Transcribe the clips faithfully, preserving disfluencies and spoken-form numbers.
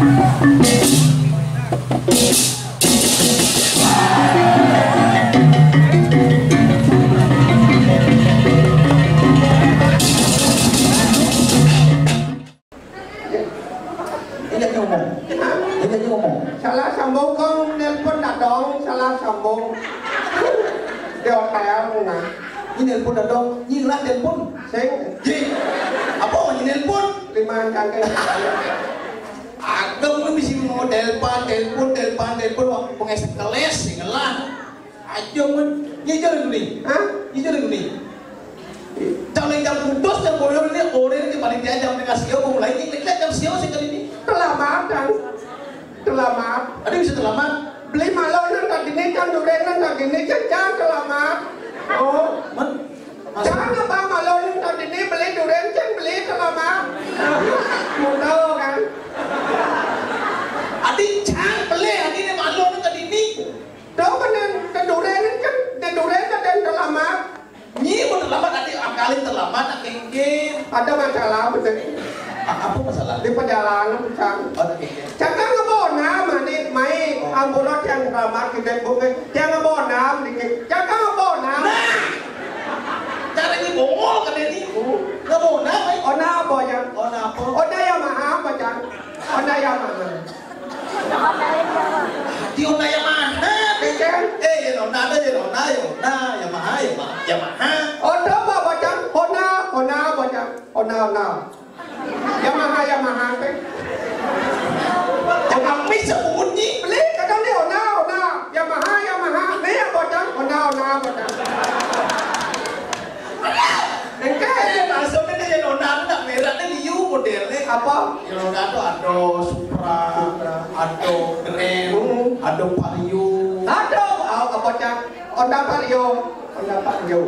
Ini ngomong. Ini ngomong. Salah sambung, kong nelpon dadong, salah sambung. Di hotel, nah. Ini nelpon dadong, ini lah telepon. Sing. Ji. Apa ini nelpon? Lima kaki. Agam kan bisa mau telepon, telepon, telepon, telepon, waktu penges keles, sing lah. Aja men, nyejar dulu nih. Hah? Nyejar dulu nih. Jam jam putus, jam boyo ini, ore ini paling dia jam tengah siang, mau mulai ini, kita jam siang sih kali ini. Terlambat, kan? Terlambat. Ada bisa terlambat? Beli malu nang tadi ini, kan durian nang tadi ini, kan, kan terlambat. Oh. Men, jangan apa malu nang tadi ini, beli durian, kan beli terlambat. Mau tahu, kan? Adi, jangan beli, adi ini malu nang tadi ini. Tuh, kan, kan durian, kan, kan durian, kan terlambat. Nyi mau terlambat, nanti akalin terlambat, nak kengkeng. Ada masalah, betul. A-, apa masalah? Di perjalanan, Cang. Oh, nak kengkeng. Cang kan ngebona, mani, mai, oh, ambulan yang terlambat, kita buka. Yang ngebona, dikit. Cang kan ngebona. Nah! Cara ini bongol, kan ini. Ngebona, mai. Ona apa, Cang? Ona apa? Ona Yamaha apa, Cang? Ona Yamaha. Di Honda Yamaha, kan? Eh, ya Honda ada, ya Honda, ya Honda, Yamaha, Yamaha, Yamaha. Honda apa, Bacang? Honda, Honda, Bacang. Honda, Honda. Yamaha, Yamaha, teh. Jangan bisa bunyi. Beli, kadang di Honda, Honda. Yamaha, Yamaha. Nih, ya, Bacang. Honda, Honda, Bacang. Engke, eh, maksudnya nih, Yolanda tuh nak merah nih, liu modelnya. Apa? Yolanda tuh ada Supra, Supra, ada Grand, hmm, ada Vario. Ada, ah, apa, Cak? Honda Vario, Honda Vario.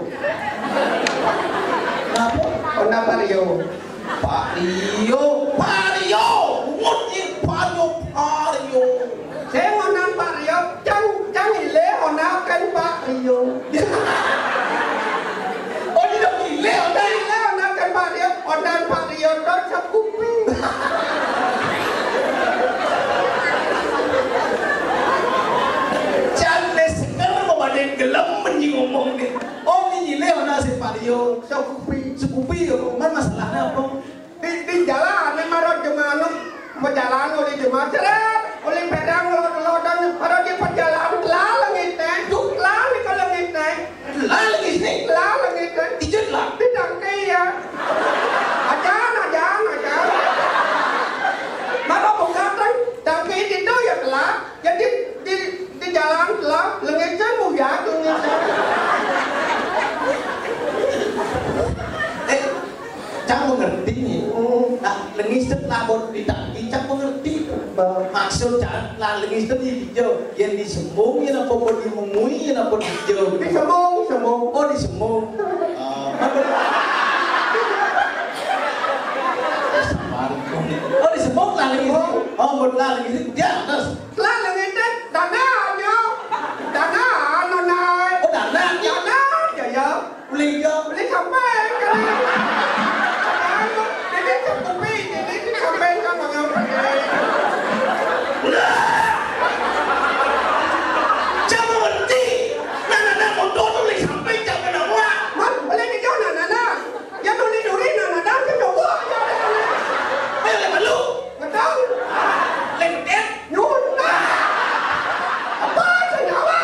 Kenapa? Honda Vario. Vario, Vario, bunyi Vario, Vario. Saya ngondang Pak Rio, cang, cang ile ondakan Pak Rio. Oh, di dong ile ondakan. Ile ondakan Pak Rio, ondang Pak Rio, dot sekupi. Cang le seger mau pada gelem meni ngomong nih. Oh, ini ile ondakan si Pak Rio, sekupi. Sekupi, ya, man masalahnya apa? Di, di jalan, nih, marot jemanu, mau jalan, oleh jemanu, ceret, oleh pedang, lod-, lodan, marot di perjalanan, telah langit, eh, juk, telah nih ke langit, eh. Telah langit, nih. Telah langit, eh. Ijut lah. Di dangke, ya. Ajan, ajan, ajan. Marot bukan, dangke itu, ya, telah. Jadi di, di jalan lah, lengecen muya tuh ngecen. Eh, cang mengerti nih. Hmm. Nah, lengecen lah buat ditangki, cang mengerti. Ba- maksud cang, lah lengecen di hijau. Yang disembung, yang apa buat dimengui, yang apa hijau. Disembung, sembung. Oh, disembung. Ah, apa? Sabar, kok. Oh, disembung lah lengecen. Oh, buat lah lengecen. Ya, terus. Lah, lengecen, danaan, yo. Danaan, nonai. Oh, danaan, ya? Danaan, ya, ya. Beli, ya. Beli sampai, kali. Danaan, ini cukupi, ini sampai sama ngapain. Jangan berhenti. Nah, nah, nah, motor tuh beli sampai, jangan nama. Mat, beli di jauh, nah, nah, nah. Ya, duri-duri, nah, nah, nah, coba, ya. Ayo, lewat lu. Betul. Lewat dia. Nyun. Apa senyawa?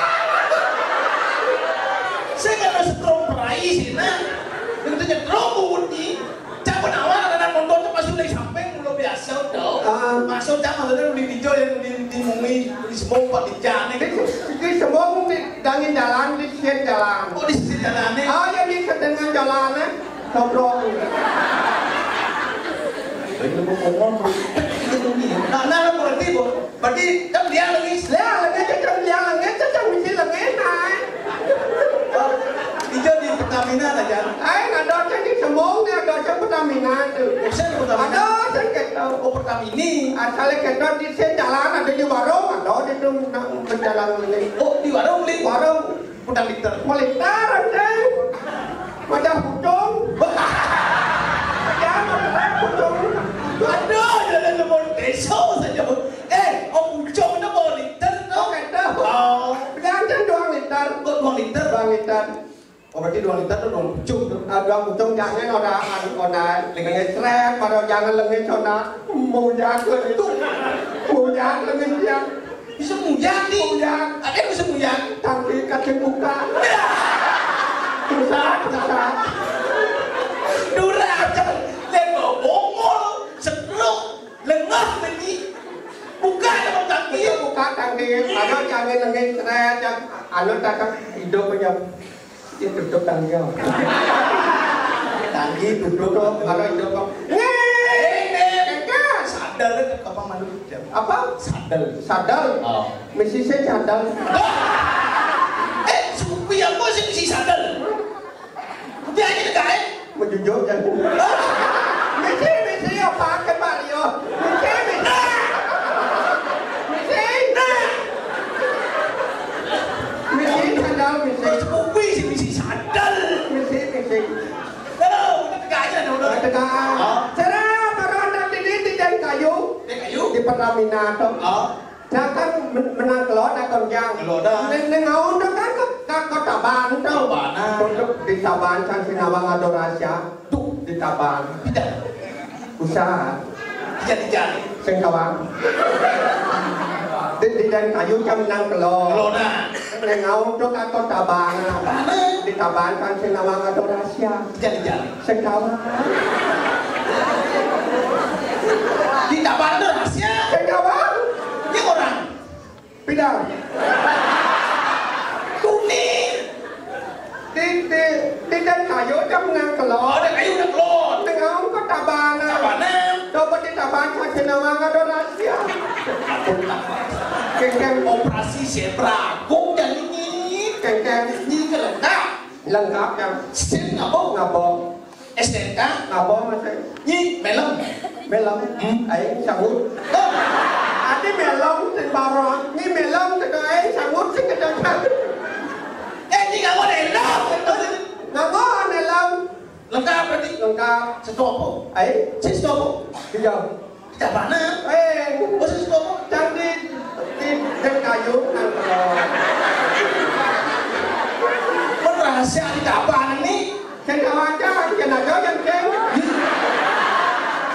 Saya nggak ada setrum perai sih, nah. Yang tanya trum bunyi. Cak penawar ada nonton tuh pasti dari samping, belum biasa, udah. Ah. Masuk cak maksudnya di hijau yang di, di mumi, di semua empat di jane. Itu, itu semua mumi dangin jalan, di sisi jalan. Oh, di sisi jalan nih. Oh, ya, di setengah jalan, eh. Sobrong. Ini mau ngomong, bro. Ini nih. Nah, nah, berarti, Bu. Berarti kan dia lagi. Dia lagi, ceceng, dia lagi, ceceng, misi lagi, nah. Hijau di Pertamina aja. Ai, ada cang di Sembung, ada cang Pertamina itu. Oh, saya di Pertamina. Ada, saya kata. Oh, Pertamina. Asal kata di sini jalan, ada di warung, ada di itu, nah, berjalan ini. Oh, di warung, di? Warung. Udah liter. Meliter, anjing. Macam pucung. Jangan meliter, pucung. Aduh, jalan lemon desa saja. Oh, berarti dua liter tuh, dua pucung tuh. Ah, dua pucung jangan ada, ada, ada. Lengan seret, pada jangan lengan sana. Mau jago itu. Mau jago lengan dia. Bisa muyang nih. Muyang. Ada yang bisa muyang? Tangki kacang buka. Susah, susah. Durang. Lek bongol, setruk, lengah lagi. Buka dong tangki. Buka tangki. Ada jangan lengan seret, yang anu, tak hidup aja. Ini tutup tangga. Tanggi tutup, kalau itu kok. Eh, eh, eh, sadel itu apa, manuk? Apa? Sadel. Sadel. Oh. Misi saya sadel. Eh, supi apa sih misi sadel? Dia aja dekat, eh? Menjunjung jangan. Misi, misi apa ke Mario? Misi, misi. Misi. Misi sadel, misi. Terus kopi sih misi sadel. Misi, misi. Halo, kita tegak aja dulu. Tegak. Ah. Cara baru anak ini di Dayang Kayu. Dayang Kayu? Di Pertamina tuh. Ah. Jangan men-, menang kelon atau jang. Kelon dah. Neng, neng aun tuh kan ke, ke, ke Taban tuh. Tabanan. Untuk di Taban, kan Sinawang ada rahasia. Tuh, di Taban. Tidak. Usaha. Iya, tidak. Sing kawang. Di, di Dayang Kayu jam enam kelo. Kelo, nah. Neng aun tuh ka Tabanan. Tabanan. Di Tabanan kan sing nawang ada rahasia. Iya, tidak. Sing kawang. Di Tabanan ada rahasia. Sing kawang. Ini orang. Pidang. Kuning. Di, di, di Dayang Kayu jam enam kelo. Oh, Dayang Kayu udah kelo. Neng aun ka Tabanan. Tabanan. Coba di Tabanan, sing nawang ada rahasia. Kengkeng. Operasi zebra. Kok jadi ini? Kengkeng. Ini ke lengkap. Lengkap ya. Sing ngapa? Ngapa? S T N K? Ngapa, Mas? Nyi, melem. Melem? Hmm. Aing sangut. Oh. Adi melem, sing baron. Nyi melem, sing aing sangut, sing kedacan. Eh, nyi ngapa melem? Ngapa melem? Lengkap berarti? Lengkap. Satu apa? Aing? Satu apa? Tiga. Tidak mana? Eh, khusus kok candi di, di Kayu, nang. Pun rahasia di Tabanan nih. Sing kawang aja, sing aja yang sing.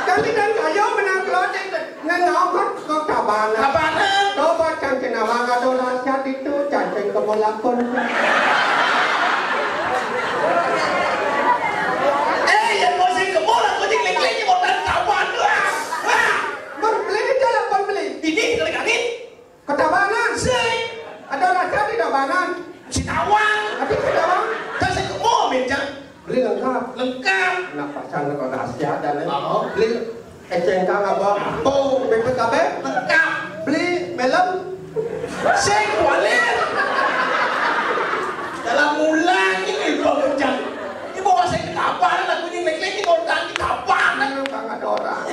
Candi dan Kayu menang kelodek, nang ngongkot kok Tabanan. Tabanan. Coba cang kenapa nggak ada rahasia di itu, cacing kemulakun. Eh, yang mau sing kemulakun, yang lek-lek, yang mau tanda Tabanan tuh, ah. Wah. Pun beli aja lah, pun beli. Ini kita lagi angin. Ke Tabanan. Sing. Ada raja di Tabanan. Si Tawang. Tapi si Tawang. Kan saya ke mall, meja. Beli lengkap. Lengkap. Nah, pasang ke rahasia dan lain. Oh. Beli S C N K apa? Apa? B P K B? Lengkap. Beli melem. Sing kualir. Dalam mulang ini, Bang Ujang. Ini bawa saya ke Tabanan, aku ini lek-lek, ini orang di Tabanan. Bang, ada orang.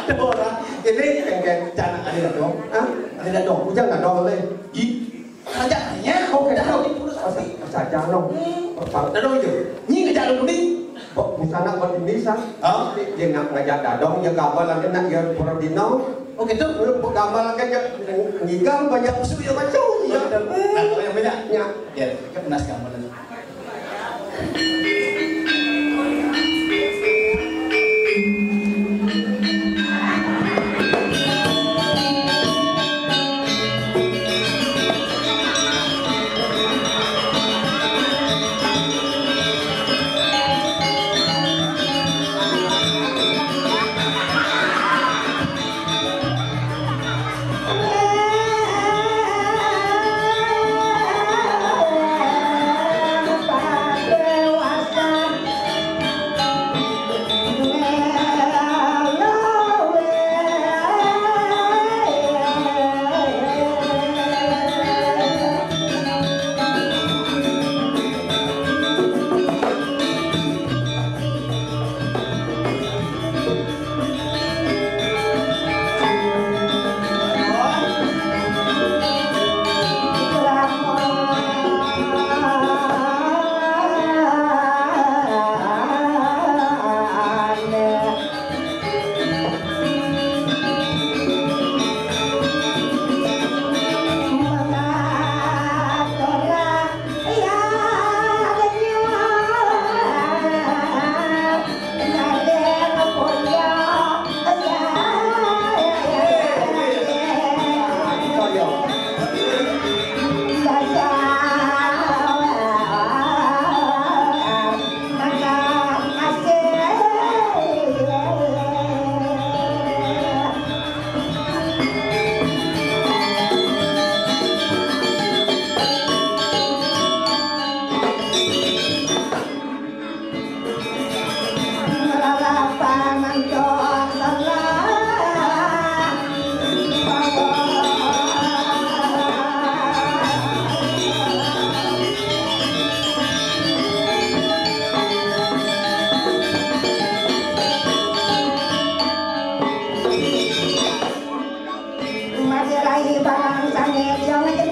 Ada orang. Ini kengkeng cana ada dong. Hah? Ada dong. Ujang ada dong, Le. Ih, aja ya. Oh, kita tahu itu terus pasti. Saja dong. Hmm. Ada dong itu. Ini ngejak dulu nih. Bok, misalnya buat Indonesia. Hah? Dia nak ngajak dadong, dia gambar lagi nak dia pura dino. Oh, gitu? Lu gambar lagi dia ngigal banyak musuh dia macam. Ya. Nah, banyak-banyak. Ya. Ya, kita penas gambar lagi. Lai bang sane jong